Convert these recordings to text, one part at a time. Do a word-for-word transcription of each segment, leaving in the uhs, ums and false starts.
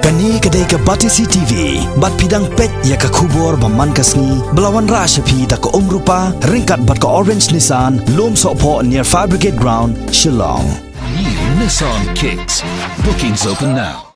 Kane ka dei ka Batesi T V, bad phi dang peit ïa ka khubor ba man ka sngi, ba la wanrah sha phi da ka Umrupa, ryngkat bad ka Orange Nissan, Lumsohphoh near Fire Brigade Ground, Shillong. New Nissan Kicks. Bookings open now.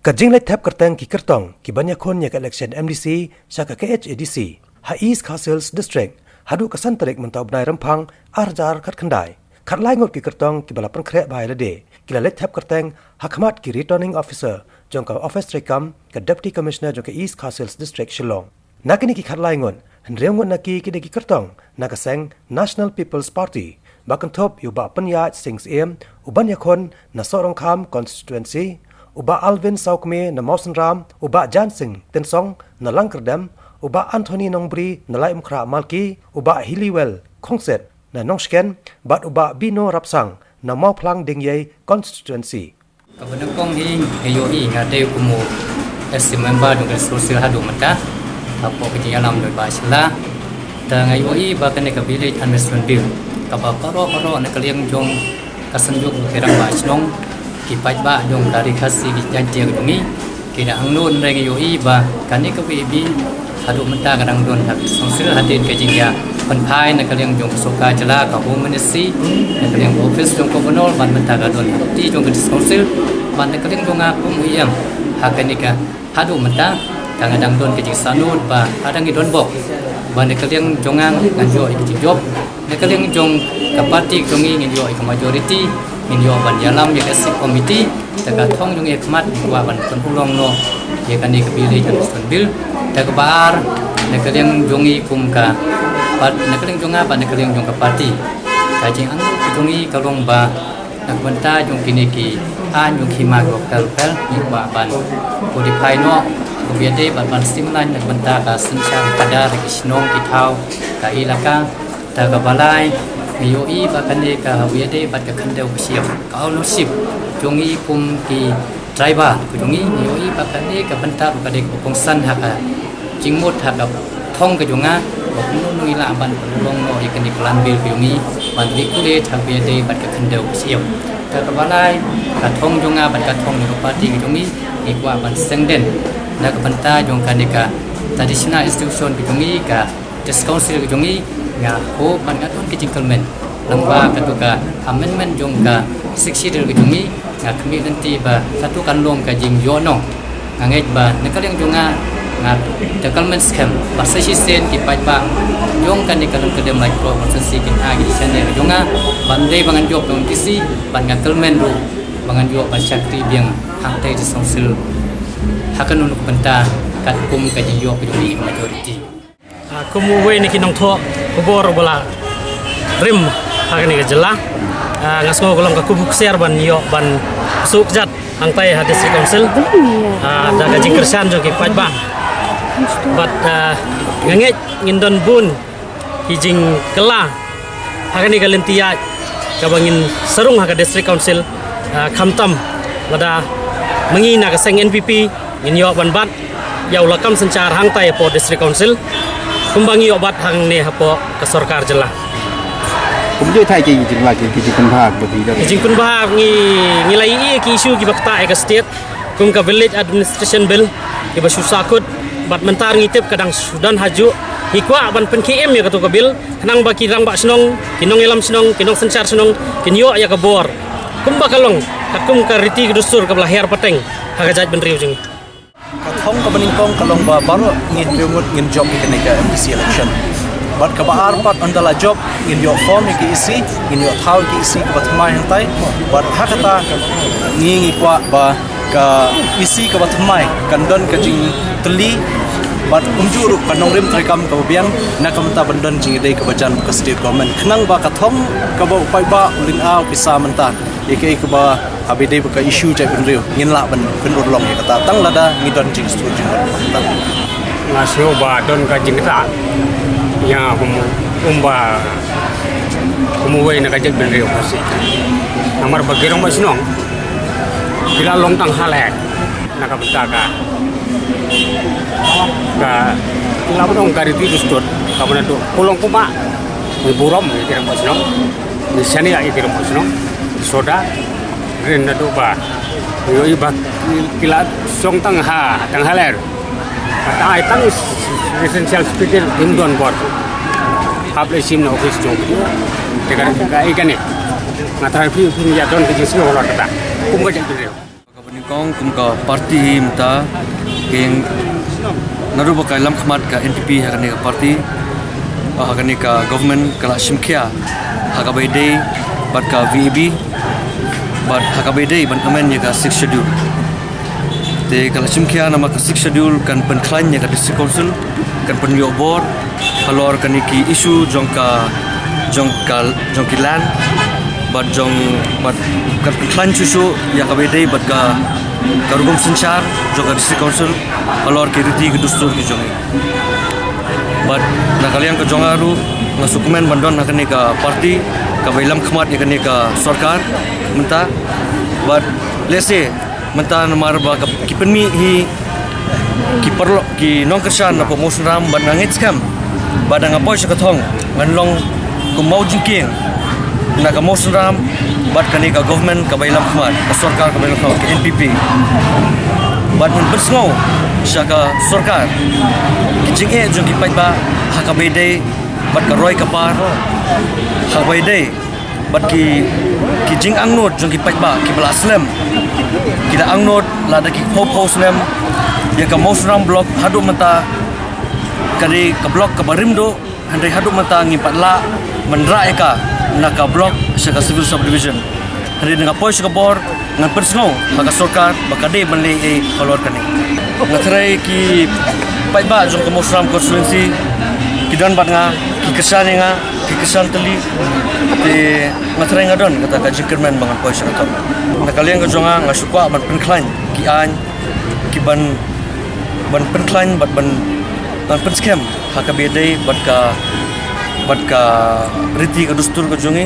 Ka jingleit thep kyrteng ki kyrtong ki ban ïakhun ïa ka election M D C sha ka K H A D C ha East Khasi Hills District haduh ka san tarik mynta u bnai Rymphang ar hajar khatkhyndai. Khatlai ngut ki kyrtong kiba la pynkhreh bha ïa lade ki la leit thep kyrteng ha khmat ki returning officer jong ka office treikam ka Deputy Commissioner jong ka East Khasi Hills District, Shillong. Na kine ki khatlai ngut, hynriew ngut na ki ki dei ki kyrtong na ka seng National People's Party, ba kynthup ïa u Bah Pynïaid Sing Syiem, u ban ïakhun na Sohryngkham constituency, u Bah Alvin Sawkmie na Mawsynram, u Bah Jan Sing Tynsong na Langkyrdem, u Bah Anthony Nongbri na Laitumkhrah Malki, u Bah Hiliwell Khongset na Nongshken, bad u Bah Bino Rapsang na Mawphlang Diengiei constituency. Kaba nyngkong hi nga ïohi nga dei kum u S C member jong ka District Council haduh mynta hapoh ka jingïalam jong i Bah Shylla. Te nga ïohi ba kane ka Village Administration Bill kaba baroh baroh na ka liang jong ka Synjuk ki rangbah shnong, ki paidbah jong ka Ri Khasi, ki Jaiñtia ka jong ngi, ki dang angnud. Hynrei nga ïohi ba kane ka VAB haduh mynta ka dang don ha ka District Council hadien ka jingïapynphai na ka liang jong ka sorkar jylla, ka Home Ministry, na ka liang ka office jong ka Governor, bad mynta ka don ha ka kti jong ka District Council, bad na ka liang jong nga kum u EM ha kane ka haduh mynta, ka nga dang don ka jingsngewthuh ba hadang ngi don bok ba na ka liang jong nga ngan ïoh ïa ka jingjop, na ka liang jong ka party jong ngi ngin ïoh ïa ka majority, ngin ïoh ban ïalam ïa ka SIP committee. Te ka thong jong ngi ha khmat ngi kwah ban pynurlong noh ïa kane ka Village Administration Bill. Te kaba ar, na ka liang jong ngi kum ka part-, na ka liang jong nga bad na ka liang jong ka party, ka jingangnud ka jong ngi ka long ba na ka bynta jong kine ki aiñ jong ki hima kiba pher pher ngi kwah ban codify noh, ka VAD, bad ban streamline na ka bynta ka synshar khadar ki shnong ki thaw, ka ilaka. Te kaba lai, ngi ïohi ba kane ka VAD bad ka khyndew ka shyiap, ka ownership jong ngi kum ki tribal ka jong ngi, ngi ïohi ba kane ka bynta ruh ka dei kaba kongsan ha ka jingmut ha ka thong ka jong nga, ba kumno ngi lah ban pynurlong noh ïa kane ka Land Bill ka jong ngi ban regulate ha ka VAD bad ka khyndew ka shyiap. Te kaba lai, ka thong jong nga bad ka thong jong ka party ka jong ngi, ngi kwah ban sengden na ka bynta jong kane ka traditional institution ka jong ngi, ka District Council ka jong ngi. Nga hope bad nga don ka jingkyrmen lyngba katu ka amendment jong ka Sixth Schedule ka jong ngi, nga khmih lynti ba katu kan long ka jingïohnong. Nga ngeit ba na ka liang jong nga, nga da kyrmen skhem ba sa shisien ki paidbah jong kane ka Langkyrdem Laitpyllun constituency kin ai ki jingshaniah ka jong nga, ba ym dei ba ngan ïoh ban MDC, bad nga kyrmen ruh ba ngan ïoh ban shakri biang hangtai District Council ha kano kano ka bynta katkum ka jingïoh ka jong ngi ka majority. Ah, kum uwei na ki nongthoh khubor uba la rim ha kane ka jylla, ah, nga sngew ka long ka khublei ksiar ban ïoh ban suk jat hangtai ha District Council, ah, da ka jingkyrshan jong ki paidbah. Bad, ah, nga ngeit ngin don bun ki jingkylla ha kane ka lynti ïaid kaba ngin sarong ha ka District Council, ah, khamtam lada ma ngi na ka seng NPP ngin ïoh ban bat ïa u lakam synshar hangtai hapoh District Council kumba ngi ïoh bat hangne hapoh ka sorkar jylla. Kumjuh thai ki jingla ki jingpynbha ba ki da. Ki jingpynbha ngi, ngi la ïohi ki issue kiba ktah ïa ka state, kum ka Village Administration Bill kiba shu sahkut, bad mynta ngi tip ka dang shu don hajuh. Ngi kwah ban pynkhie im ïa katu ka bill khnang ba ki rangbah shnong, ki nongïalam shnong, ki nongsynshar shnong kin ïoh ïa ka bor kumba ka long, katkum ka riti ka dustur kaba la hiar pateng ha ka jaitbynriew jong ngi. Ka thong kaba nyngkong ka long ba baroh ngi hynriew ngut ngin jop ïa kane ka MDC election. Bad kaba ar pat, ynda la jop, ngin ïoh form ïa ka EC, ngin ïoh thaw ïa ka EC kaba thymmai hangtai. Bad ha kata ngi, ngi kwah ba ka EC kaba thymmai kan don ka jingtylli bad kumjuh ruh ka nongrim treikam kaba biang, na ka bynta ban don jingïadei kaba jan bad ka state government khnang ba ka thong kaba u paidbah u lynga u pisa mynta ïa kaei kaba haba ïadei bad ka issue jaitbynriew ngin lah ban pynurlong ïa kata tang lada ngi don jingsngewthuh jingmut. Nga sngew ba don ka jingktah ïa kum, kumba kum uwei na ka jaitbynriew Khasi. Namar ba ki rangbah shnong ki la long tang haleh na ka bynta ka, ka, ki la long ka riti dustur kaba naduh pulong kumba ngi burom ïa ki rangbah shnong, ngi shaniah ïa ki rangbah shnong, soda rin naduh ba Ïohi ba ki la shong tang ha, tang ha ler. Ba tang ai tang essential, speaker kim don bor. Hap leit shim na office jong ki. Te ka, ka, ka, kane. Nga tharai phi, phi ïa don ka jingsngew halor kata. Kum ka jingpynriew. Ka ba nyngkong kum ka party hi mynta, ki naduh ba ka lam khmat ka N P P ha kane ka party, ha kane ka government, ka la shim khia ha kaba ïadei bad ka V A B, bad ha kaba ïadei ban amend ïa ka Sixth Schedule. Te ka la shim khia namar ka Sixth Schedule kan pynkhlaiñ ïa ka District Council, kan pynïoh bor halor kane ki issue jong ka, jong ka, jong ki land, bad jong, bad kan pynkhlaiñ shuh shuh ïa kaba ïadei bad ka, ka rukom synshar jong ka District Council halor ki riti ki dustur ki jong ngi. Bad na ka liang ka jong nga ruh, nga sngewkmen ban don ha kane ka party kaba ïalam khmat ïa kane ka sorkar mynta. Bad lehse mynta namar ba ka, ki pynmih hi ki paralok, ki nongkyrshan na pdeng Mawsynram, bad nga ngeit skhem ba da nga poi sha ka thong ngan long kum u jingkieng na ka Mawsynram bad kane ka government kaba ïalam khmat, ka sorkar kaba ïalam khmat, ka N P P. Bad ngan pynsngew sha ka sorkar ki jingeh jong ki paidbah ha kaba ïadei bad ka roi ka par, ha kaba ïadei bad ki, ki jingangnud jong ki paidbah kiba la slem, ki la angnud lada ki phew phew snem. Ïa ka Mawsynram block haduh mynta ka dei ka block kaba rim duh, hynrei haduh mynta ngim pat lah ban rah ïa ka na ka block sha ka civil subdivision. Hynrei da nga poi sha ka bor ngan pynsngew ha ka sorkar ba ka dei ban leh ei halor kane. Nga tharai ki paidbah jong ka Mawsynram constituency ki don bad nga, ki kyrshan ïa nga, ki kyrshan tylli. Te nga tharai nga don kata ka jingkyrmen ba ngan poi sha ka thong. Na ka liang ka jong nga, nga shu kwah ban pynkhlaiñ ki aiñ, ki ban, ban pynkhlaiñ bad ban, ban pynskhem ha kaba ïadei bad ka, bad ka riti ka dustur ka jong ngi,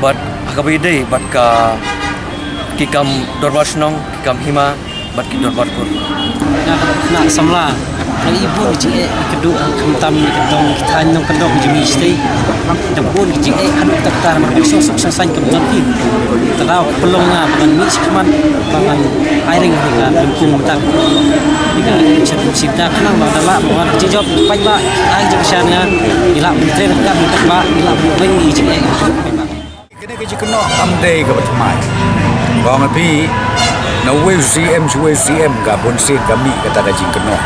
bad ha kaba ïadei bad ka, ki kam dorbar shnong, ki kam hima bad ki dorbar kur. Nga ka khynnah samla, nga i bun ki jingeh, ki kduh, khamtam ki dong, ki thaiñ nongkyndong jong ngi shatei. Da bun ki jingeh haduh katta katta, namar ba suk suk saiñ saiñ kam don ki. Te daw ka pynlong nga ba ngan mih shakhmat, ba ngan ai ring ha ka lympung mynta. Ïa ka sha ka sipta khnang ba da lah ba wan ka jingjop paidbah, ai jingkyrshan nga. Ngi lah ban trei ka paidbah, ngi lah ban weng ïa ki jingeh paidbah. Kane ka jingkynnoh kam dei kaba thymmai. Nga ong ïa phi, na uwei u C M sha uwei u C M ka bun sien ka mih kata ka jingkynnoh,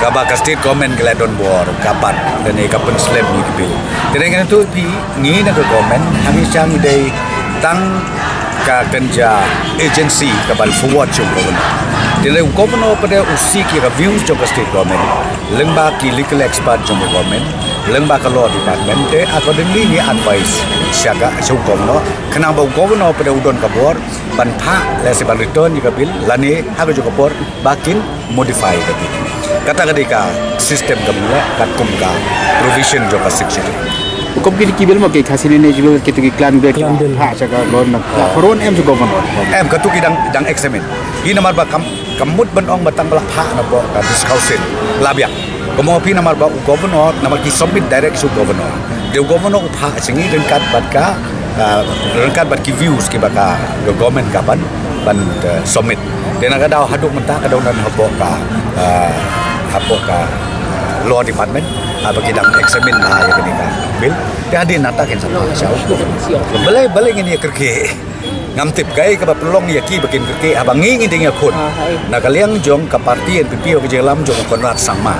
kaba ka state government ka la don bor ka bat lane ka pynslem ïa ki bill. Te dei kane tu ïa phi, ngi na ka government hangta ngi dei tang ka kynja agency ka ban forward sha u governor. Te dei u governor pat u seek ïa ka views jong ka state government, lyngba ki legal expert jong ka government, lyngba ka law department, te accordingly ngi advise sha ka, sha u governor, khnang ba u governor pat u don ka bor ban phah, lehse ban return ïa ka bill, lane ha kajuh ka por ba kin modify ïa ka bill. Kata ka dei ka system ka bill, katkum ka provision jong ka section. Kum kine ki bill ma ki Khasi Lineage Bill, kitu ki clan bill, clan bill, ha, sha ka governor. Ka forum em sha governor. Em, katu ki dang, dang examine. Ki namar ba kam, kam mut ban ong ba tang ba la phah na ka discussion. La biang. Kumba ong phi namar ba u governor, namar ki submit direct sha u governor. Te u governor u phah sha ngi ryngkat bad ka, ah, ryngkat bad ki views kiba ka, ka government ka ban, ban, eh, submit. Te na ka daw haduh mynta ka daw don hapoh ka, ah, hapoh ka, ah, law department, ah, ba ki dang examine bha ïa kane ka bill. Te hadien nangta kin sa phah sha u governor. Balei, balei ngin ïa kyrkieh? Ngam tip kaei kaba pynlong ïa ki ba kin kyrkieh haba ngi ngi dang ïakhun. Ah, hai. Na ka liang jong ka party N P P ha ka jingïalam jong u Conrad Sangma.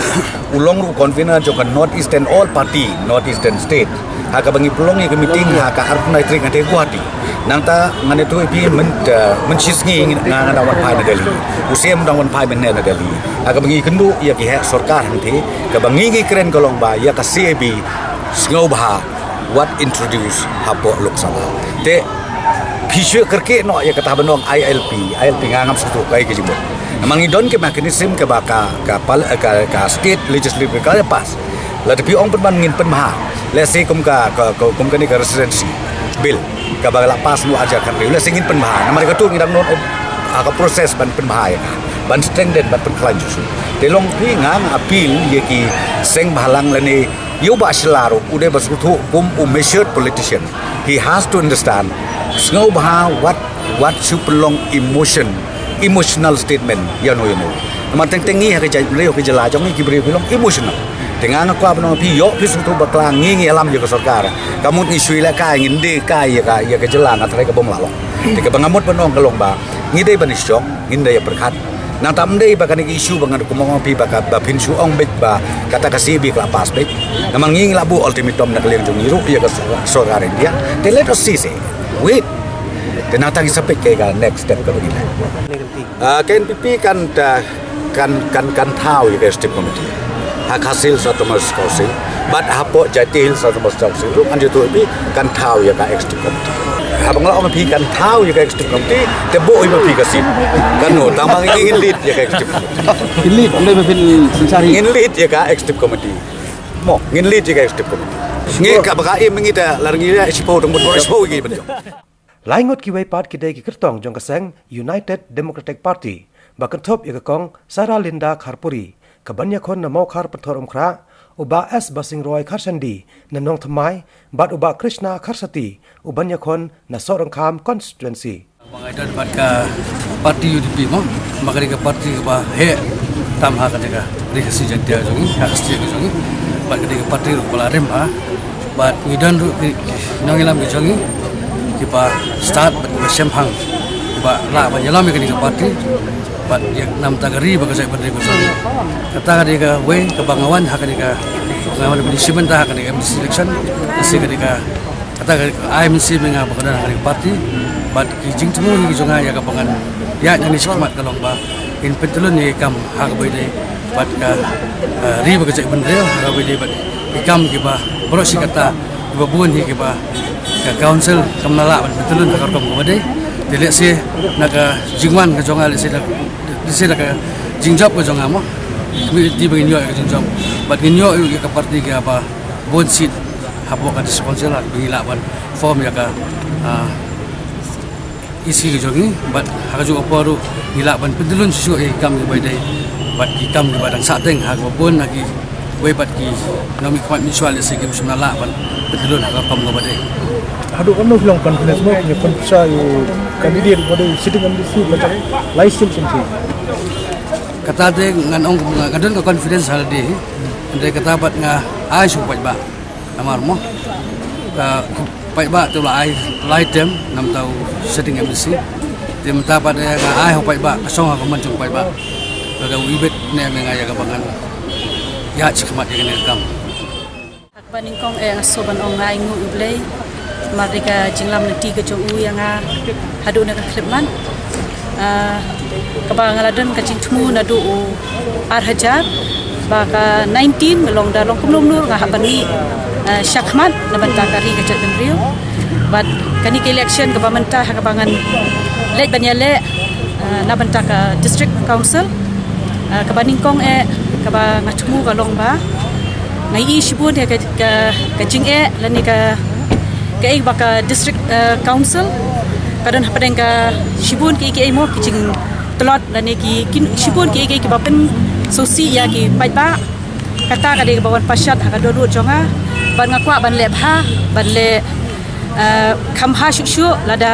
U long ruh u convener jong ka North Eastern All Party, North Eastern State. Ha kaba ngi pynlong ïa ka meeting ha ka arphew tarik hangtei Guwahati. Nangta ngan ïathuh ïa phi myn, eh, mynshisngi nga, nga dang wan phai na Delhi. U C M dang wan phai mynne na Delhi. Ha kaba ngi kynduh ïa ki heh sorkar hangtei, kaba ngi ngi kren ka long ba ïa ka C A B sngewbha wat introduce hapoh Lok Sabha. Te phi shu kyrkieh noh ïa kata ba nong I L P, I L P nga ngam sngewthuh kaei ka jingmut. Namar ngi don ki mechanism kaba ka, ka pal-, ka, ka state legislative ka pass. Lada phi ong pynban ngin pynbha, lehse kum ka, ka, ka, kum kane ka residency bill kaba la pass mynta hajar khathynriew, lehse ngin pynbha. Namar katu ngi dang don, eh, ha ka process ban pynbha ïa ka, ban strengthen, ban pynkhlaiñ shuh shuh. Te long phi, nga nga appeal ïa ki seng bhalang lane ïa u Bah Shylla ruh u dei ba sngewthuh kum u matured politician. He has to understand, sngewbha wat, wat shu pynlong emotion Emotional statement ïa no ïa no. Namar teng teng ngi ha ka jaitbynriew, ka jylla jong ngi, ki briew ki long emotional. Te nga nga kwah ban ong phi, ïoh phi sngewthuh bakla, ngi ngi ïalam ïa ka sorkar. Ka mut ngi shu leh kai, ngin die kai ïa ka, ïa ka jylla na tharai ka bym lah long. Te kaba nga mut ban ong ka long ba ngi dei ban ïashong, ngin dei ïa pyrkhat. Nangta ym dei ba kane ka issue ba ngan kum ong phi ba ka, ba phin shu ong beit ba kata ka C A B ka la pass beit. Namar ngi ngi la buh ultimatum na ka liang jong ngi ruh ïa ka sor-, sorkar India. Te let us see, see. Wait. Te nangta ngi sa peit kaei ka next step kaba ngi leh. Ah, ka N P P kan, ah, kan, kan, kan thaw ïa ka executive committee. Ha Khasi Hills Autonomous Council bad hapoh Jaintia Hills Autonomous Council ruh ngan jubab phi, kan thaw ïa ka executive committee. Haba nga la ong phi kan thaw ïa ka executive committee, te buh ïa phi ka seat. Kan no, tang ba ngin lead ïa ka executive committee. Ngin lead, ym dei ba phin synshar hi. Ngin lead ïa ka executive committee. Mo, ngin lead ïa ka executive committee. Ngi kaba ka im ngi ta, lada ngi ïa shiphew dang bun, shiphew ngi ban jop. Lai ngut kiwei pat ki dei ki kyrtong jong ka seng United Democratic Party ba kynthup ïa ka Kong Saralinda Kharpuri, ka ban ïakhun na Mawkhar Pynthorumkhrah, u Bah S Basingruai Kharshandi na Nongthymmai, bad u Bah Krishna Kharsati, u ban ïakhun na Sohryngkham constituency. Ba ngi don bad ka party U D P mo, ba ka dei ka party kaba heh tam ha ka dei ka ri Khasi Jaiñtia jong ngi, ha ka state ka jong ngi, bad ka dei ka party ruh kaba la rim ha, bad ngi don ruh ki, ki nongïalam ki jong ngi kiba stad bad kiba shemphang, kiba lah ban ïalam ïa kane ka party bad ïa namar ka ri bad ka jaitbynriew ka jong ngi. Kata ka dei kawei kaba nga wan ha kane ka, nga wan ban ïashim bynta ha kane ka M D C election, ka dei ka dei ka Kata ka ai mynsiem ïa nga ba ka don ha ka party bad ki jingthmu hi ki jong nga ïa kaba ngan ïaid nangne shakhmat ka long ba ngin pyntylun ïa ki kam ha kaba ïadei bad ka, eh, ri bad ka jaitbynriew, ha kaba ïadei bad ki kam kiba baroh shi katta kiba bun hi kiba ka council kam lah ban pyntylun ha ka rukom kaba dei. Te lehse na ka jingwan ka jong nga, lehse na, lehse na ka jingjop ka jong nga mo, kmie lynti ba ngin ïoh ïa ka jingjop bad ngin ïoh ïa ka party kaba bun seat hapoh ka district council, ha kaba ngi lah ban form ïa ka, ah, E C ka jong ngi bad ha kajuh ka por ruh ngi lah ban pyntylun shuh shuh ïa ki kam kiba ïadei bad ki kam kiba dang sahteng ha kaba bun na kiwei pat ki nongmihkhmat mihshuwa lehse kiba shym la lah ban pyntylun ha ka kam kaba dei. Haduh katno phi long confidence mo phin ïakhun pyrshah ïa u candidate uba dei u sitting M D C ba jong lai sien sien phi? Kata te ngan ong nga, nga don ka confidence ha lade. Hynrei kata pat nga ai shuh paidbah. Namar mo, ka paidbah te u la ai lai term na bynta u sitting M D C. Te mynta pat nga ai ha u paidbah, ka shong ha ka mon jong u paidbah. Lada u ibit ne em ïa nga ïa kaba ngan ïaid shakhmat ïa kane ka kam. Ha kaba nyngkong eh nga sngewbha ban ong nga ainguh ïa U Blei namar ka jinglam lynti ka jong u ïa nga haduh na ka khyllipmat. Ah, kaba nga la don ka jingthmu naduh u ar hajar ba ka nineteen nga long da long kumno kumno nga hap ban mih, ah, shakhmat na bynta ka ri ka jaitbynriew. Bad kane ka election kaba mynta ha kaba ngan leit ban ïaleh, ah, na bynta ka district council. Ah, kaba nyngkong eh kaba nga thmu ka long ba nga ïohi shibun ïa ka, ka, ka jingeh lane ka, kaei ba ka district, eh, council ka don hapdeng ka shibun kiei kiei mo ki jingtlot lane ki, ki shibun kiei kiei kiba pynsngewsih ïa ki paidbah. Kata ka dei kaba wan pyrshah ha ka dohnud jong nga bad nga kwah ban leh bha, ban leh, eh, kham bha shuh shuh lada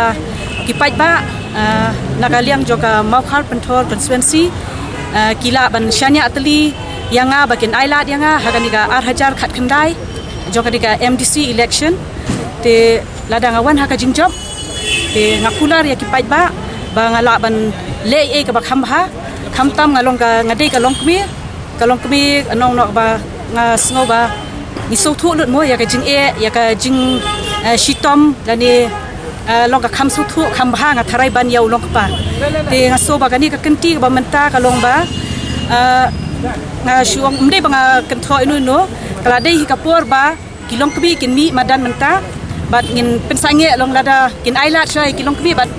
ki paidbah, eh, na ka liang jong ka Mawkhar Pynthor constituency, eh, ki lah ban shaniah tylli ïa nga ba kin ailad ïa nga ha kane ka ar hajar khatkhyndai jong kane ka M D C election. Te lada nga wan ha ka jingjop te nga kular ïa ki paidbah ba nga lah ban leh ei kaba kham bha, khamtam nga long ka, nga dei ka longkmie, ka longkmie nong noh ba nga sngew ba ngi sngewthuh lut mo ïa ka jingeh, ïa ka jing, eh, shitom lane, eh, long ka kham sngewthuh kham bha nga tharai ban ïa u longkpa. Te nga sngew ba kane ka kynti kaba mynta ka long ba, eh, nga shu ong ym dei ba nga kynthoh ino ino, ka la dei hi ka por ba ki longkmie kin mih madan mynta bad ngin pynsangeh long lada kin ailad shuwa ïa ki longkmie bad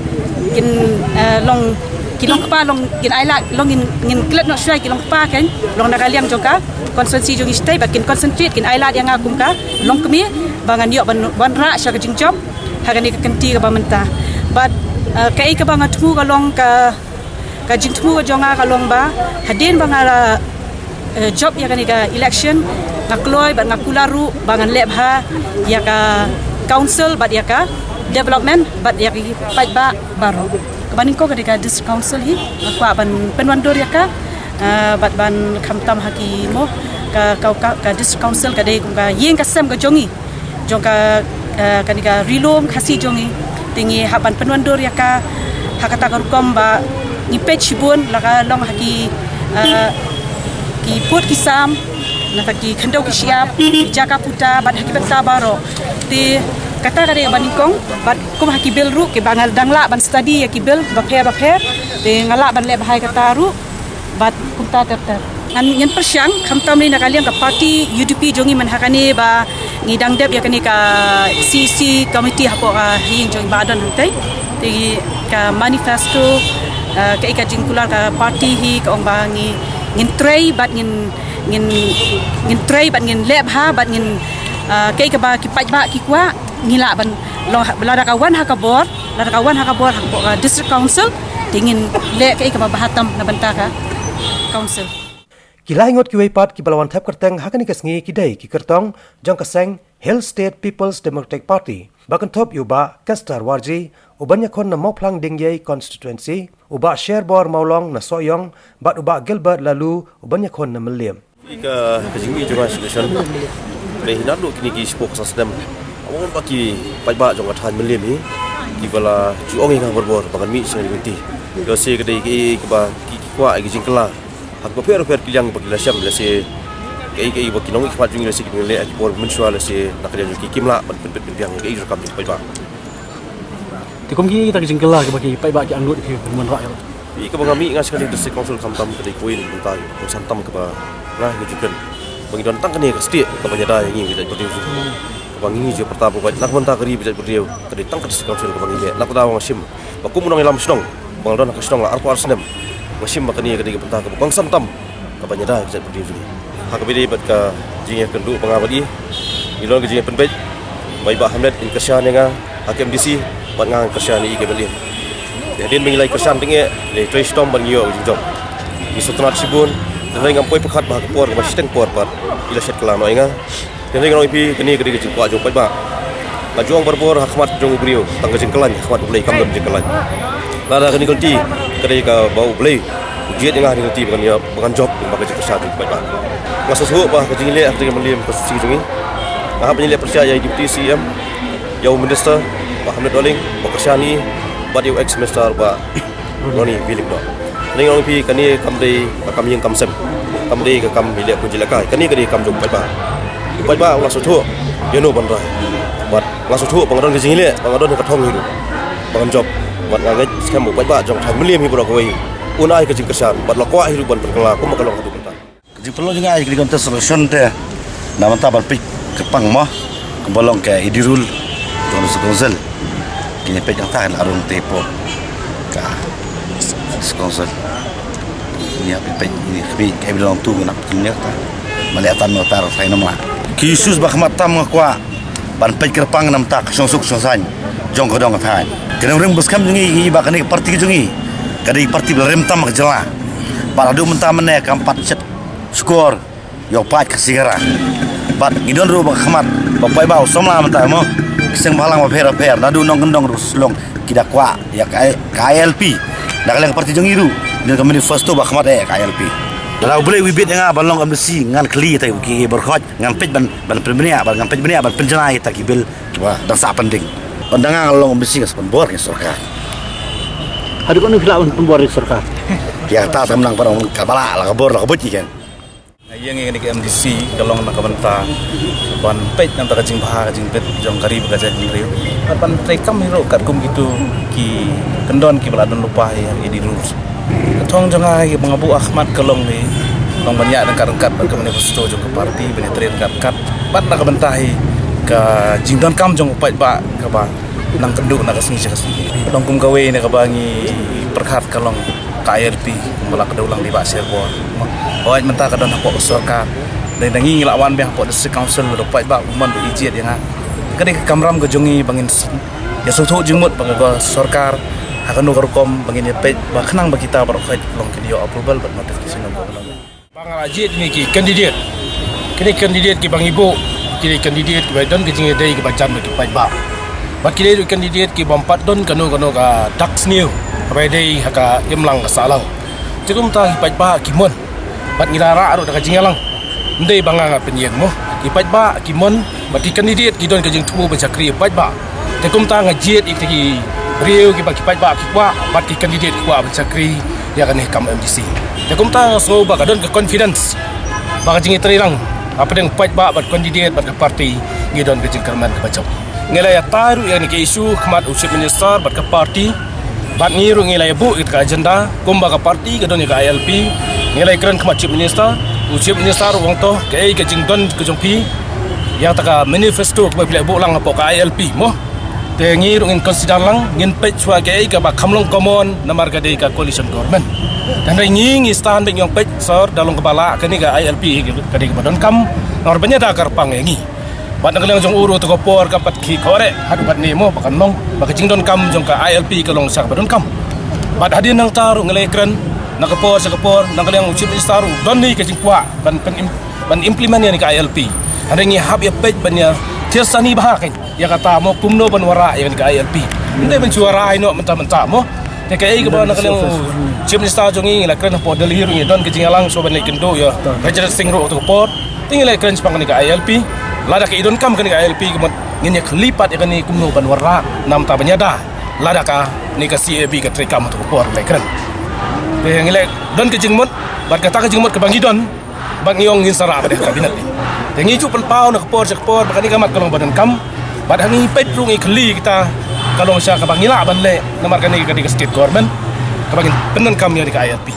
kin, eh, long ki longkpa long kin ailad long ngin, ngin klet noh shuwa ïa ki longkpa kan long na ka liang jong ka constituency jong ngi shatei bad kin concentrate kin ailad ïa nga kum ka longkmie ba ngan ïoh ban, ban rah sha ka jingjop ha kane ka kynti kaba mynta. Bad, eh, kaei kaba nga thmu ka long ka, ka jingthmu ka jong nga ka long ba hadien ba nga la, eh, jop ïa kane ka election nga kloi bad nga kular ruh ba ngan leh bha ïa ka council bad ïa ka development bad ïa ki paidbah baroh. Kaba nyngkong ka dei ka District Council hi, nga kwah ban pynwandur ïa ka, ah, bad ban khamtam ha ki mo, ka, ka, ka, ka District Council ka dei kum ka ïing ka sem ka jong ngi. Jong ka, ah, kane ka Ri Lum Khasi jong ngi. Te ngi hap ban pynwandur ïa ka, ha kata ka rukom ba ngi peit shibun, la ka long ha ki, ah, ki pud ki sam, na ka ki khyndew ki shyiap, ki jaka puta, bad ha ki bynta baroh. Te kata ka dei kaba nyngkong, bad kum ha ki bill ruh, kiba nga dang lah ban study ïa ki bill bapher bapher, te nga lah ban leh bha ïa kata ruh, bad kumta ter ter. Ngan, ngan pyrshang, khamtam lei na ka liang ka party U D P jong ngi mynta ha kane ba ngi dang dep ïa kane ka C E C committee hapoh ka ïing jong ngi ba don hangtei. Te ka manifesto, eh, ka, ka jingkular ka party hi ka ong ba ngi, ngin trei bad ngin, ngin, ngin trei bad ngin leh bha bad ngin, eh, ka, kaba ki paidbah ki kwah, ngi lah ban long ha, lada ka wan ha ka bor, lada ka wan ha ka bor hapoh ka District Council, te ngin leh ka, kaba bha tam na bynta ka council. Ki lai ngut kiwei pat kiba la wan thep kyrteng ha kane ka sngi ki dei ki kyrtong jong ka seng Hill State People's Democratic Party, ba kynthup ïa u Bah Kester Warji, u ban ïakhun na Mawphlang Diengiei Constituency, u Bah Sherbor Mawlong na Sohiong, bad u Bah Gilbert Laloo, u ban ïakhun na Mylliem. Ka, ka jingmih jong nga sha election, ka dei hi naduh kine ki shiphew san snem. Ong ba ki paidbah jong ka thaiñ Mylliem hi, kiba la ju ong ïa nga barabor ba ngan mih sha kane ka lynti. Ïoh lehse ka dei ki, kiba ki, ki kwah ïa ki jingkylla ha kiba pher pher ki liang ba ki la shem, lehse kaei kaei ba ki nongmihkhmat jong ngi lehse ki nang leh ha ki por mynshuwa, lehse na ka liang jong ki kim lah ban pynbit pynbiang ïa kaei ruh kam jong ki paidbah. Te kum kita ki jingkylla kiba ki paidbah ki angnud ki ban wanrah ïa. Ïa kaba nga mih nga sha ka District Council khamtam ka dei kawei na ki bynta kongsan tam kaba nga hi ka jingkren ba ngi don tang kane ka stieh kaba ïada ïa ngi ka jaitbynriew jong ngi. Kaba ngi ju pyrta ba na ka bynta ka ri ba jaitbynriew ka dei tang ka District Council kaba ngi leh. Na ka daw nga shim ba kum u nongïalam shnong ba nga la don ha ka shnong la arphew ar snem, nga shim ba kane ka dei ka bynta kaba kongsan tam kaba ïada ïa ka jaitbynriew jong ngi. Ha kaba ïadei bad ka jingïakynduh ba nga bad i, ngi long ka jingïapynbeit ba i Bah Hamlet in kyrshan ïa nga ha ka M D C bad nga ngan kyrshan ïa i ka M L A. Te hadien ba ngi la ïa kyrshan tyngeh, ngi la ïa trei shitom bad ngi ïoh ka jingjop. Ngi sngewtynnat shibun, hynrei ngam poi pyrkhat ba ha ka por kaba shiteng por pat i la shet kylla noh ïa nga. Hynrei ngan ong ïa phi, kane ka dei ka jingkwah jong u paidbah. Nga ju ong barabor ha khmat jong u briew tang ka jingkylla, ha khmat U Blei kam don jingkylla. Lada kane ka lynti ka dei kaba U Blei u jied ïa nga ha kane ka lynti ba ngan ïa, ba ngan jop, ba ka jingkyrshan jong u paidbah. Nga sngewthuh ba ka jingleh ha ka Mylliem constituency jong ngi, nga hap ban ïaleh pyrshah ïa i Deputy C E M, ïa u Minister Bah Hamlet Dohling ba kyrshan ïa i, bad ïa u Ex Minister Bah Ronnie V. Lyngdoh. Nga ong ïa phi, kane kam dei ka kam ïing kam sem, kam dei ka kam ïaleh pynjulor kai. Kane ka dei ka kam jong u paidbah. U paidbah u la sngewthuh ïano ban rai. Bad nga sngewthuh ba nga don ka jingïaleh, ba nga don ka thong hi ruh ba ngan jop. Bad nga ngeit skhem u paidbah jong ka thaiñ Mylliem hi baroh kawei un ai ka jingkyrshan bad la kwah hi ruh ban pynkylla kumba ka long haduh mynta. Ka jingpynlong jong nga ïa ka contest election te na bynta ban peit kyrpang mo, kaba long ka A D rule jong ka District Council. Kine peit nangta la rung te hapoh ka District Council. Ngi hap peit, ngi peit ka A D rule tu ngi nap kine ta. Mali atan mo tar sai namla. Ki issues ba khmat tam nga kwah ban peit kyrpang na bynta ka shongsuk shongsaiñ jong ka dong ka thaiñ. Ka nongrim ba skhem jong ngi ba kane ka party ka jong ngi ka dei ka party ba la rim tam ha ka jylla. Bad haduh mynta mynne kam pat shet shkor ïa u paid Khasi Khara. Bad ngi don ruh ba khmat ba paidbah u samla mynta mo, ki seng bhalang bapher bapher naduh nongkyndong ruh shlong ki da kwah ïa ka, ka I L P. Na ka liang ka party jong ngi ruh ngi don ka manifesto ba khmat ïa ka I L P. Lada U Blei u bit ïa nga ban long M D C ngan kylli ïa kita ki briew khot, ngan peit ban, ban pynbniah, ban, ngan peit bniah ban pynjanai ïa kita ki bill ba dang sah pending. Ban da nga long M D C nga sa pynbor ïa ka sorkar. Haduh katno phi lah ban pynbor ïa ka sorkar? Ïa kata tam nang parong ka ba la, la ka bor la ka buit ïa ka. Nga ïeng ïa kane ka M D C ka long na ka bynta ban peit na ka bynta ka jingbha ka jingbit jong ka ri bad ka jaitbynriew. Bad ban treikam hi ruh katkum kito ki kyndon kiba la don lypa ïa ka A D rules. Ka thong jong nga kaba nga buh ha khmat ka long hi, long ban ïaid ryngkat ryngkat bad ka manifesto jong ka party, ban ïatrei ryngkat ryngkat bad na ka bynta hi ka jingdonkam jong u paidbah kaba nang kynduh na ka sngi sha ka sngi. Long kum kawei na kaba ngi pyrkhat ka long ka I L P kumba la kdew lang da i Bah Sherbor. Hooid mynta ka don hapoh ka sorkar. Dei na ngi ngi la wan biang hapoh District Council, u paidbah u mon u jied ïa nga. Ka dei ka kamram ka jong ngi ba ngin ïa sngewthuh jingmut bad ka sorkar ha kano ka rukom ba ngin ïa peit ba khnang ba kita baroh khoit long kin ïoh approval bad notification. Ba nga la jied kine ki candidate. Kine ki candidate kiba ngi buh ki dei candidate kiba don ka jingïadei kiba jan bad ki paidbah. Bad ki dei ruh ki candidate ki bym pat don kano kano ka dak sniew kaba dei ha ka imlang ka sahlang. Te kumta ki paidbah ki mon. Bad ngi la rah ruh da ka jingïalang. Ym dei ba nga nga pynïeng mo. Ki paidbah ki mon bad ki candidate ki don ka jingthmu ban shakri ïa u paidbah. Te kumta nga jied ïa ki briew kiba ki paidbah ki kwah bad ki candidate ki kwah ban shakri ïa kane ka kam M D C. Te kumta nga sngew ba ka don ka confidence ba ka jingïatreilang hapdeng paidbah bad candidate bad ka party ngi don ka jingkyrmen kaba jop. Ngi la ïatai ruh ïa kane ka issue khmat u Chief Minister bad ka party. Bad ngi ruh ngi la ïabuh ïa ka agenda kumba ka party ka don ïa ka I L P. Ngi la ïakren khmat Chief Minister, u Chief Minister ruh u ong to kaei ka jingdon ka jong phi ïa kata ka manifesto kaba phi la ïabuh lang hapoh ka I L P mo. Te ngi ruh ngin consider lang, ngin peit shuwa kaei kaba kham long common namar ka dei ka coalition government. Te hynrei ngi ngi stand beit ngi ong peit sor da long kaba lah kane ka I L P ka dei kaba donkam namar ban ïada kyrpang ïa ngi. Bad na ka liang jong u ruh tu ka por ka pat ki kore haduh bad ni mo ba kan long ba ka jingdonkam jong ka I L P ka long sha kaba donkam. Bad hadien nangta ruh ngi la ïakren na ka por sha ka por na ka liang u Chief Minister ruh don ni ka jingkwah ban pyn-, ban implement ïa ni ka I L P. Hynrei ngi hap ïa peit ban ïa thied sani bha kein ïa kata mo kumno ban wanrah ïa ni ka I L P. Ym dei ban shu wanrah ïa noh mynta mynta mo. Te kaei kaba na ka liang u Chief Minister jong ngi ngi la kren hapoh Delhi ruh ngi don ka jingïalang shuwa ban leit kynduh ïa Rajnath Singh ruh tu ka por. Te ngi la kren shaphang kane ka I L P. Lada ka i donkam kane ka I L P ka mut ngin ïa khlieh pat ïa kane kumno ban wanrah namar ban ïada. Lada kane ka C A B ka treikam tu ka por la kren. Te ngi la don ka jingmut bad kata ka jingmut kaba ngi don. Bad ngi ong ngin sa rah bad ha kabinet. Te ngi ju pynpaw na ka por sha ka por ba kane ka mat ka long ba donkam. Bad ha ngi peit ruh ngi khlieh kita ka long sha kaba ngi lah ban leh namar kane ka dei ka state government kaba ngin pyndonkam ïa ka I L P.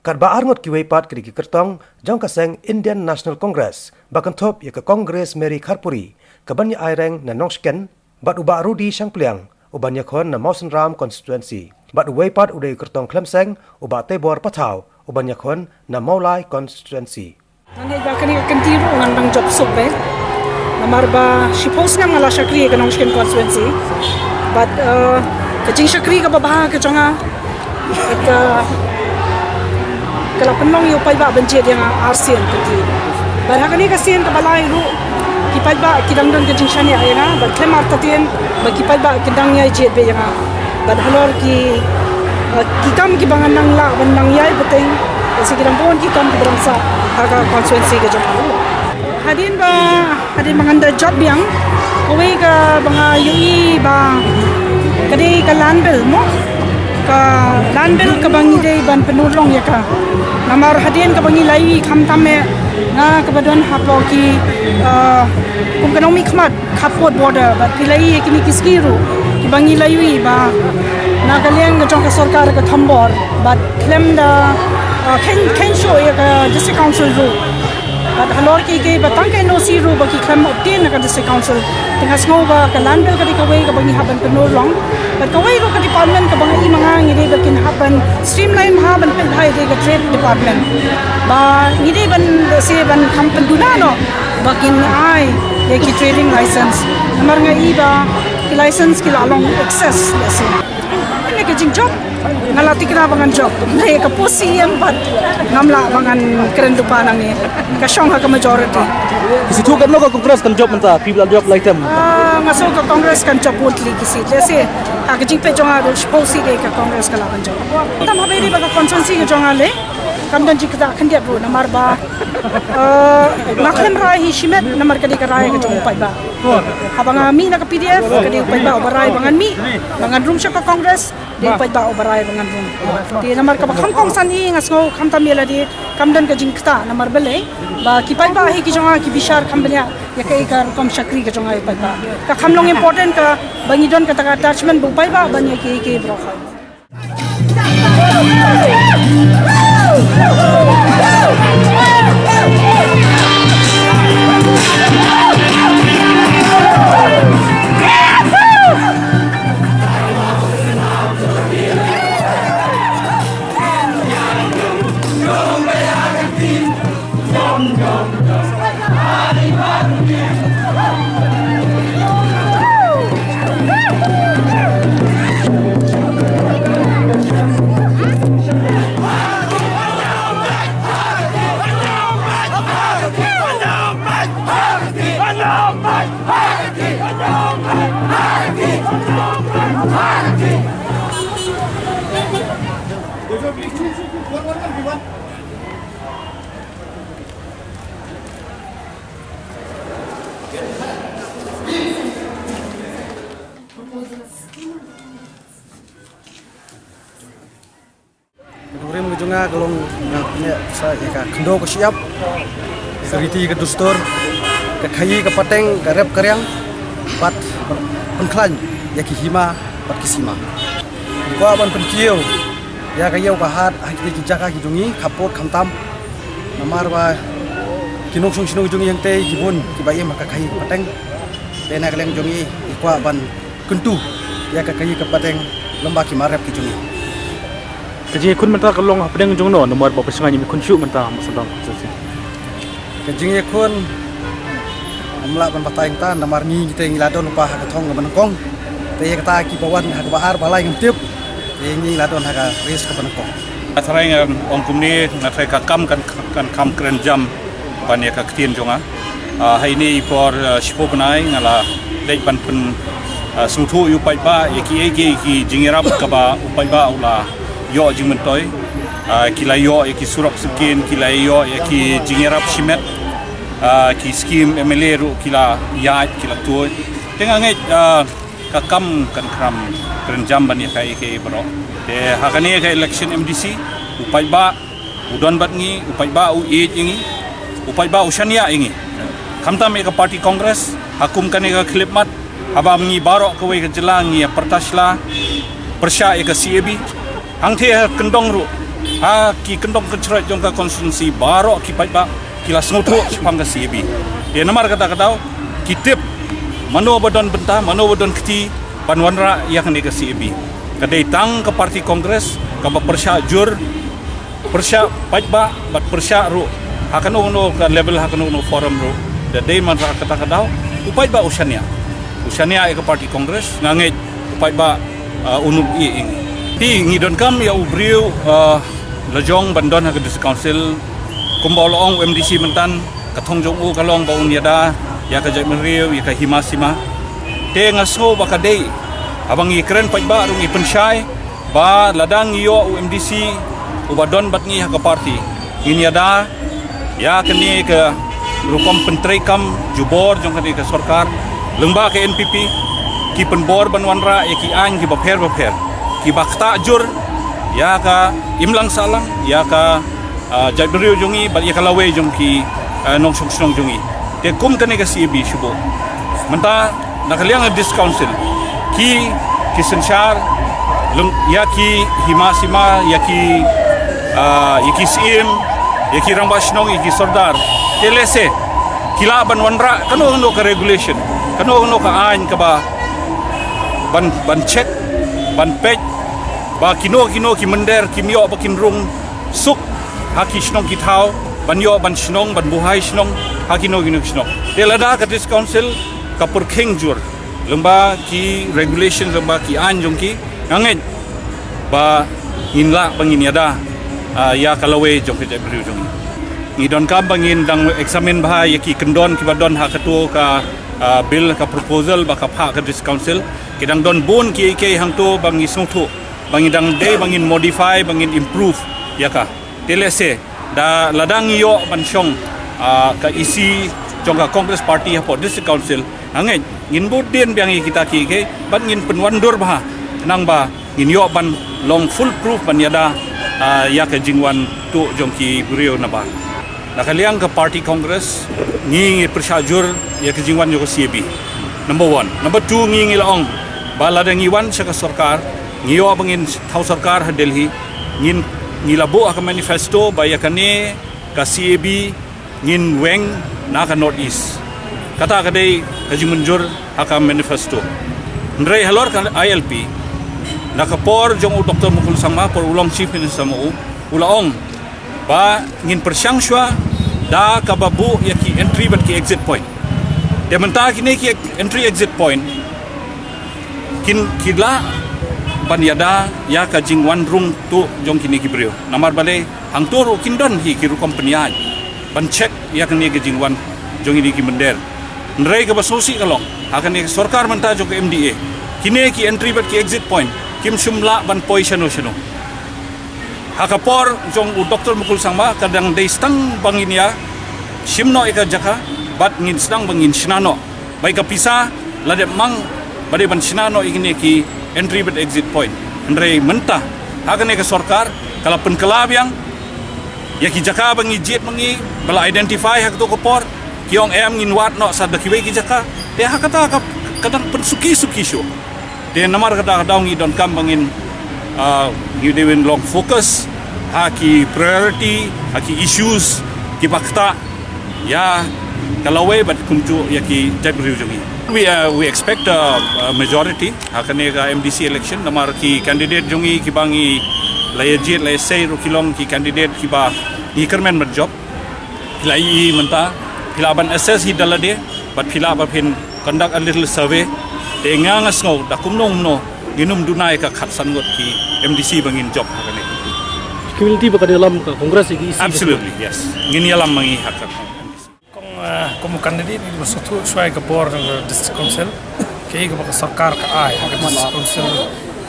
Katba arngut kiwei pat ki dei ki kyrtong jong ka seng Indian National Congress ba kynthup ïa ka Congress Mary Kharpuri kaban ïa aireng na Nongshken bad u Bah Rudy Shangpliang uban ïakhun na Mawsynram constituency. Bad uwei pat u dei u kyrtong khlem seng u Bah Teibor Pathaw uban ïakhun na Mawlai constituency. Ngan ïa ba kane ka kynti ruh ngan dang jop suk be. Namar ba shiphew snem nga la shakri ka Nongshken constituency. Bad eh, ka jingshakri kaba bha ka jong nga ka, ka la pynlong ïa u paidbah ban jied ïa nga arsien kynti. Bad ha kane ka sien kaba lai ruh ki paidbah ki dang don ka jingshaniah ïa nga bad khlem artatien ba ki paidbah ki dang ïai jied beit ïa nga. Bad halor ki, eh, ki kam kiba ngan nang lah ban nang ïai bteng, lehse ki dang bun ki kam kiba dang sah ha ka constituency ka jong nga. Hadien ba Hadien ba ngan da jop biang kawei kaba nga ïohi ba ka dei ka land bill mo. Ka land bill kaba ngi dei ban pynurlong ïa ka. Namar hadien kaba ngi la ïohi khamtam eh nga kaba don hapoh ki, ah, kum ka nongmihkhmat khappud border bad phi la ïohi kine ki sngi ruh kiba ngi la ïohi ba na ka liang ka jong ka sorkar ka thombor bad khlem da, ah, khein, khein shuh ïa ka district council ruh. Bad halor kiei kiei ba tang ka N O C ruh ba ki khlem obtain na ka district council. Te nga sngew ba ka land bill ka dei kawei kaba ngi hap ban pynurlong. Bad kawei ruh ka department kaba nga i ma nga ngi dei ba kin hap ban streamline bha ban pynbha ïa ka trade department. Ba ngi dei ban, lehse ban kham pynduna noh ba kin ai ïa ki trading license. Namar nga i ba ki license ki la long excess lehse. Kane ka jingjop nga la thikna ba ngan jop. Hynrei ka post C E M pat ngam lah ba ngan kren lypa nangne. Ka shong ha ka majority. Ki shu thuh katno ka Congress kan jop mynta, phi la jop lai tem. Ah, nga sngew ka Congress kan jop bun tylli ki seat. Lehse ha ka jingpeit jong nga ruh shiphew seat ka Congress ka lah ban jop. Tam haba ïadei bad ka constituency ka jong nga lei kam don jingktah khyndiat ruh namar ba, ah, nga khlem rai hi shimet namar ka dei ka rai ka jong u paidbah. Haba nga mih na ka P D F ka dei u paidbah uba rai ba ngan mih, ba ngan rung sha ka Congress. Dei paidbah uba rai ba ngan rung. Te namar kaba kham kongsan hi nga sngew khamtam ïa lade kam don ka jingktah namar balei ba ki paidbah hi ki jong nga ki bishar kham bniah ïa kaei ka rukom shakri ka jong nga ïa paidbah. Ka kham long important kaba ngi don kata ka attachment ba u paidbah ban ïa kiei kiei baroh. Jong nga ka long nga pyneh sa ïa ka khyndew ka shyiap, ka riti ka dustur, ka khaïi ka pateng, ka rep ka riang, bad pynkhlaiñ ïa ki hima bad ki sima. Ngi kwah ban pynkiew ïa ka ïew ka hat ha ki jaka ki jong ngi, khappud khamtam. Namar ba ki nongshong shnong jong ngi hangtei ki bun kiba im ha ka khaïi ka pateng. Te na ka liang jong ngi, ngi kwah ban kyntu ïa ka khaïi ka pateng lem bad ki marep ki jong ngi. Ka jingïakhun mynta ka long hapdeng jong no, namar ba pyrshang ngi khun shuh mynta, ma sdang. Ka jingïakhun, ngam lah ban batai mynta, namar ngi, ngi te ngi la don lypa ha ka thong kaba nyngkong. Te ïa kata kiba wan ha kaba ar ba lai ngam tip. Te ngi la don ha ka race kaba nyngkong. Nga tharai ngan ong kumne, nga tharai ka kam kan, kan kham kren jam ban ïa ka ktien jong nga. Ah, ha ine i por, ah, shiphew bnai nga la leit ban pyn, ah, sngewthuh ïa u paidbah ïa kiei kiei ki jingïarap kaba u paidbah u la ïoh jingmyntoi. Ah, ki la ïoh ïa ki surok syrngiew, ki la ïoh ïa ki jingïarap shimet. Ah, ki skim M L A ruh ki la ïaid, ki la tuid. Te nga ngeit, ah, ka kam kan kham kren jam ban ïa kaei kaei baroh. Te ha kane ka election M D C, u paidbah u don bad ngi, u paidbah u ïeit ïa ngi, u paidbah u shaniah ïa ngi. Khamtam ïa ka party Congress, ha kum kane ka khyllipmat, haba ngi baroh kawei ka jylla ngi ïa pyrta sla pyrshah ïa ka C A B. Hangtei ha kyndong ruh, ha ki kyndong kynshrat jong ka constituency baroh ki paidbah ki la sngewthuh shaphang ka C A B. Te namar kata ka daw, ki tip mano ba don bynta, mano ba don kti ban wanrah ïa kane ka C A B. Ka dei tang ka party Congress kaba pyrshah jur, pyrshah paidbah bad pyrshah ruh ha kano kano ka level, ha kano kano forum ruh. Da dei namar kata ka daw, u paidbah u shaniah. U shaniah ïa ka party Congress, nga ngeit u paidbah, ah, un ïeit ïa ngi. Te ngi donkam ïa u briew, ah, la jong ban don ha ka District Council, kumba u la ong u M D C mynta, ka thong jong u ka long ba un ïada ïa ka jaitbynriew, ïa ka hima sima. Te nga sngew ba ka dei, haba ngi kren paidbah ruh ngi pynshai ba lada ngi ïoh u M D C uba don bad ngi ha ka party, ngin ïada ïa kane ka rukom pyntreikam jubor jong kane ka sorkar lyngba ka N P P, ki pynbor ban wanrah ïa ki aiñ kiba pher bapher, kiba ktah jur ïa ka imlang sahlang, ïa ka, ah, jaitbynriew jong ngi bad ïa ka lawei jong ki, ah, nongshong shnong jong ngi. Te kum kane ka C A B shuh bha mynta, na ka liang ka District Council, ki, ki synshar lem ïa ki hima sima, ïa ki, ah, ïa ki syiem, ïa ki rangbah shnong, ïa ki sordar. Te lehse ki lah ban wanrah kano kano ka regulation, kano kano ka aiñ kaba ban, ban check, ban peit ba kino kino ki mynder kim ïoh ba kin rung suk ha ki shnong ki thaw, ban ïoh ban shnong, ban buhai shnong ha kino kino ki shnong. Te lada ka District Council ka pyrkhing jur lyngba ki regulation, lyngba ki aiñ jong ki, nga ngeit ba ngin lah ba ngin ïada, ah, ïa ka lawei jong ka jaitbynriew jong ngi. Ngi donkam ba ngin dang examine bha ïa ki kyndon kiba don ha kato ka, ah, bill, ka proposal ba ka phah ka District Council. Ki dang don bun kiei kiei hangto ba ngi sngewthuh ba ngi dang dei ba ngin modify, ba ngin improve ïa ka. Te lehse da lada ngi ïoh ban shong, ah, ka E C jong ka Congress Party hapoh District Council, nga ngeit ngin bud dien biang ïa kita kiei kiei bad ngin pynwandur bha, khnang ba ngin ïoh ban long foolproof ban ïada, ah, ïa ka jingwan tuh jong ki briew nabar. Na ka liang ka party Congress, ngi, ngi pyrshah jur ïa ka jingwan jong ka C A B. Number one. Number two, ngi, ngi la ong ba lada ngi wan sha ka sorkar, ngi ïoh ba ngin thaw sorkar ha Delhi, ngin, ngi la buh ha ka manifesto ba ïa kane ka C A B ngin weng na ka North East. Kata ka dei ka jingmynjur ha ka manifesto. Hynrei halor ka I L P, na ka por jong u Doctor Mukul Sangma, por u long Chief Minister ma u, u la ong ba ngin pyrshang shuwa da kaba buh ïa ki entry bad ki exit point. Te mynta kine ki entry exit point kin, ki lah ban ïada ïa ka jingwan rung tuh jong kine ki briew. Namar balei, hangto ruh kin don hi ki rukom pynïaid ban check ïa kane ka jingwan jong kine ki mynder. Hynrei kaba sngewsih ka long, ha kane ka sorkar mynta jong ka M D A, kine ki entry bad ki exit point kim shym lah ban poi shano shano. Ha ka por jong u Doctor Mukul Sangma ka dang dei sdang ba ngin ïa shim noh ïa ka jaka bad ngin sdang ba ngin shna noh. Ba ïa ka pisa la dep mang ba dei ban shna noh ïa kine ki entry bad exit point. Hynrei mynta ha kane ka sorkar Ka la pynkylla biang ïa ki jaka ba ngi jied ma ngi, ba la identify ha kato ka por, ki ong em, ngin wad noh sa da kiwei ki jaka. Te ha kata ka, ka dang pynsuki-suki shuh. Te namar kata ka daw ngi donkam ba ngin, ah, ngi dei ban long focus ha ki priority, ha ki issues kiba ktah ïa ka lawei bad kumjuh ïa ki jaitbynriew jong ngi. We, uh, we expect a, a majority ha kane ka M D C election, namar ki candidate jong ngi kiba ngi la ïa jied la ïa sei ruh ki long ki candidate kiba ngi kyrmen ban jop. Phi la ïohi mynta, phi lah ban assess hi da lade, bad phi lah ba phin conduct a little survey. Te nga, nga sngew da kumno kumno ngin ym duna ïa ka khatsan ngut ki M D C ba ngin jop ha kane. Community ba ka dei lam ka Congress ki isi. Absolutely, yes. Ngin ïalam ma ngi ha ka M D C. Kong, ah, kum u candidate ngi ba sngewthuh shuwa ïa ka bor jong ka District Council, kaei kaba ka sorkar ka ai ha ka District Council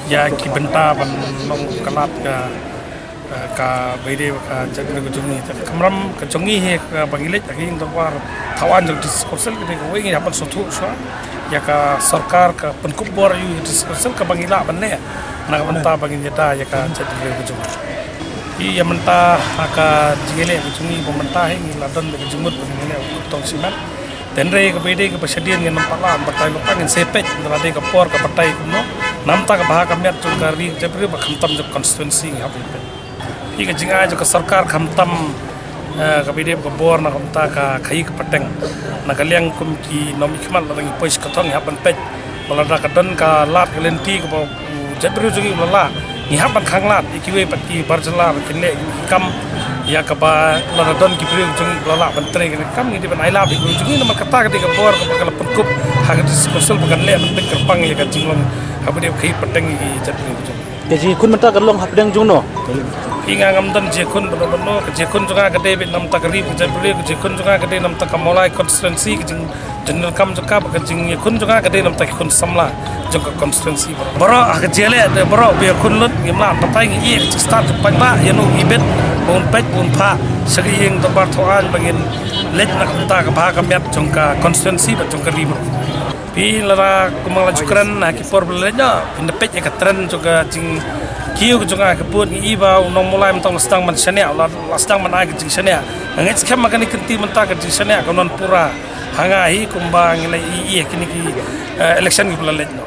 ïa ki bynta ban long ka lad ka, ah, kaba ïadei bad ka jaitbynriew ka jong ngi. Te ka kamram ka jong ngi hi kaba ngi leit ha ka ïing dorbar thaw aiñ jong ka District Council ka dei kawei, ngi hap ban sngewthuh shuwa ïa ka sorkar, ka pynkup bor aïu ïa ka District Council kaba ngi lah ban leh na ka bynta ba ngin ïada ïa ka jaitbynriew ka jong ngi. Ïa mynta ha ka jingïaleh ka jong ngi ba mynta hi ngi la don da ka jingmut ba ngin ïaleh u tong simen. Te hynrei kaba ïadei kaba shadien ngin ym pat lah ban batai lypa, ngin sa peit da lade ka por ka batai kumno. Namar kata ka bha ka miat jong ka ri ka jaitbynriew bad khamtam jong ka constituency ngi hap ban peit. Ïa ka jingai jong ka sorkar khamtam, eh, kaba ïadei bad ka bor na ka bynta ka khaïi ka pateng. Na ka liang kum ki nongmihkhmat lada ngi poi sha ka thong ngi hap ban peit ba lada ka don ka lad ka lynti kaba u jaitbynriew jong ngi u la lah, ngi hap ban khanglad ïa kiwei pat ki bar jylla ba kin leh ïa ki kam, ïa kaba lada don ki briew jong ngi u la lah ban trei ïa ki kam, ngi dei ban ailad ïa ki briew jong ngi. Namar kata ka dei ka bor kaba ka la pynkup ha ka District Council ba kan leh ban peit kyrpang ïa ka jinglong kaba dei ka khaïi pateng ïa ki jaitbynriew jong ngi. Ka jingïakhun mynta ka long hapdeng jongno? Ïa nga ngam don jingïakhun bad bad no, ka jingïakhun jong nga ka dei beit namar ka ri ka jaitbynriew, ka jingïakhun jong nga ka dei namar ka Mawlai constituency, ka jing, jingdonkam jong ka bad ka jingïakhun jong nga ka dei namar ki khun samla jong ka constituency. Baroh ha ka jingïaleh baroh ba ïakhun lut ngim lah batai, ngi ïeh ka jingstad jingpynbha ïa no ibit ba un peit ba un phah sha ka ïing dorbar thaw aiñ ba ngin leit na ka bynta ka bha ka miat jong ka constituency bad jong ka ri baroh. Phi lada kumba nga la ju kren ha ki por ba la leit noh, phin da peit ïa ka trend jong ka jingkiew ka jong nga ka bud, ngi i ba u nong Mawlai mynta u la sdang ban shaniah, u la, la sdang ban ai ka jingshaniah. Nga ngeit skhem ba kane ka kynti mynta ka jingshaniah kan wan pura ha nga hi kumba ngi la i, i ha kine ki, eh, election kiba la leit noh.